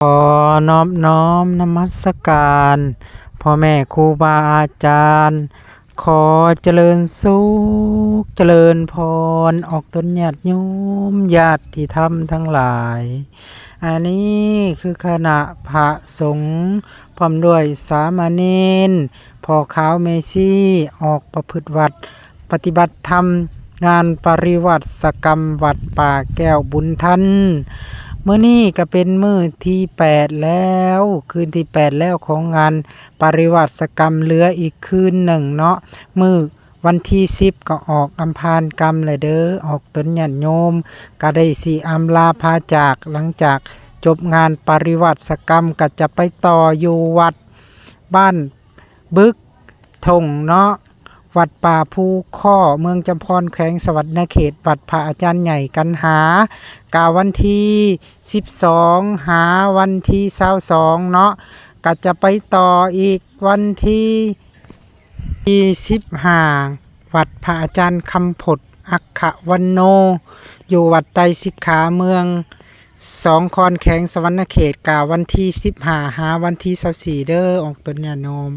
ຂໍນອບນ້ອມນະມັດສະການພໍ່ແມ່ຄູບາອາຈານ, ຂໍຈະເລີນສຸກຈະເລີນພອນ ອອກຕົນຍາດໂຍມ ຍາດຕິທຳທັງຫຼາຍ. ອັນນີ້ຄືຄະນະພະສົງ ພ້ອມດ້ວຍສາມະເນນ ພໍ່ຂາວແມ່ຊີ ອອກປະພຶດວັດ ປະຕິບັດທຳງານປະລິວັດສະກຳວັດປ່າແກ້ວບຸນທັນ. ມື້ນີ້ກະເປັນມື້ທີແປດແລ້ວ, ຄືນທີແປດແລ້ວຂອງງານປະລິວັດສະກຳ, ເຫຼືອອີກຄືນໜຶ່ງເນາະ, ມື້ວັນທີສິບກໍອອກອຳພານກຳແລ້ວເດີ, ອອກຕົນຍາດໂຍມກະໄດ້ຊິອຳລາພາຈາກ. ຫຼັງຈາກຈົບງານປະລິວັດສະກຳ ກະຈະໄປຕໍ່ຢູ່ວັດບ້ານ ບຶກທົ່ງເນາະ, ວັດປ່າພູຄໍ້ ເມືອງຈຳພອນ ແຂວງສະຫວັນນະເຂດ, ວັດພະອາຈານໃຫຍ່ກັນຫາ, ກະວັນທີສິບສອງ ຫາວັນທີຊາວສອງເນາະ, ກະຈະໄປຕໍ່ອີກວັນທີ ທີສິບຫ້າ ວັດພະອາຈານຄຳພົດ ອັກຂະວັນໂນ ຢູ່ວັດໄຕສິກຂາ ເມືອງສອງຄອນ ແຂວງສະຫວັນນະເຂດ, ກະວັນທີສິບຫ້າ ຫາວັນທີຊາວສີ່ເດີ, ອອກຕົນຍາດໂຍມ.